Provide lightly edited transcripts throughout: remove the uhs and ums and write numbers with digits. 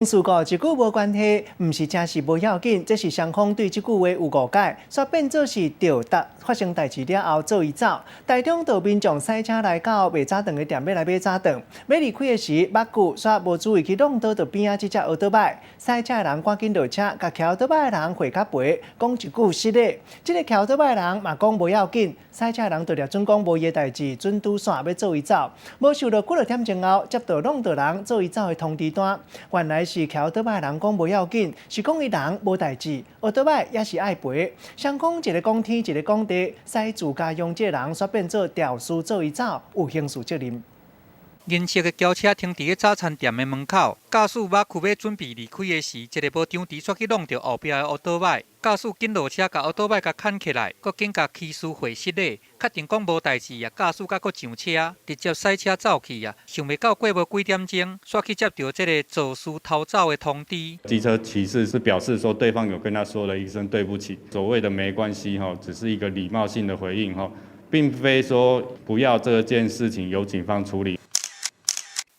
事故一句無關係，毋是誠實無要緊，這是雙方對這句話有誤解，煞變做是著達發生代誌了後做伊走。台中就民眾駛車來到賣早頓的店，欲來買早頓，欲離開的時，目睭煞無注意去挵著邊仔這隻歐多擺，駛車的人趕緊落車，共騎歐多擺的人回較賠，講一句失禮。這个騎歐多擺的人嘛講無要緊，駛車的人就掠準講無伊的代誌，準拄線欲做伊走，無想到幾落點鐘後，接到挵著人做伊走的通知單，原來是騎歐多擺的人講無要緊，是講伊人無代誌，歐多擺也是愛賠。雙方一个講天，一个講地，駛自駕用這个人煞變做肇事做伊走，有刑事責任。銀色的轎車停佇咧早餐店的門口，駕駛馬庫欲準備離開的時，一个無張持煞去挵著後壁的歐多擺。駕駛緊落車，共歐多擺共牽起來，閣緊共騎士回失禮，確定講無代誌啊，駕駛才閣上車，直接駛車走去啊。想袂到過無幾點鐘，煞去接著這个肇事逃走的通知。機車騎士是表示說，對方有跟他說了一聲對不起，所謂的沒關係吼，只是一個禮貌性的回應吼，並非說不要這件事情由警方處理。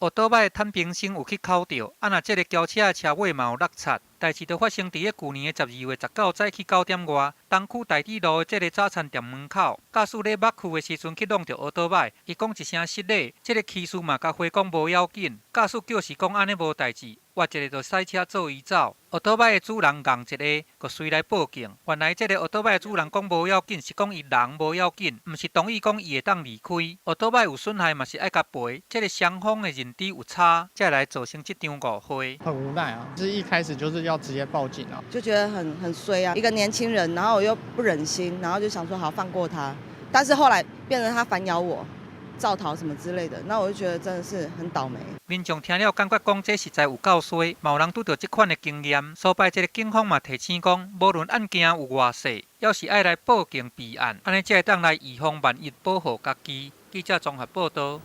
歐多擺的坦平生有去哭著，啊若這个轎車的車尾嘛有落漆。代誌就發生佇咧舊年的12月19早起9點外，東區大智路的這个早餐店門口，駕駛咧北區的時陣去挵著歐多擺，伊講一聲失禮，這个騎士嘛共回講無要緊，駕駛叫是講按呢無代誌，活一个就駛車做伊走。歐多擺的主人戇一个，就隨來報警。原來這个歐多擺的主人講無要緊，是講伊人無要緊，毋是同意講伊會當離開。歐多擺有損害嘛是愛共賠，這个雙方的認知有差，才來造成這場誤會。很無奈啊，是一開始就是要直接報警啊，就覺得很衰啊，一個年輕人，然後我又不忍心，然後就想說好放過他，但是後來變成他反咬我。肇逃什麼之類的，那我就覺得真的是很倒霉。民眾聽了感覺講這實在有夠衰，嘛有人拄著這款的經驗。所擺這个警方嘛提醒講，無論案件有偌細，猶是愛來報警備案，按呢才會當來預防萬一，保護家己。記者綜合報道。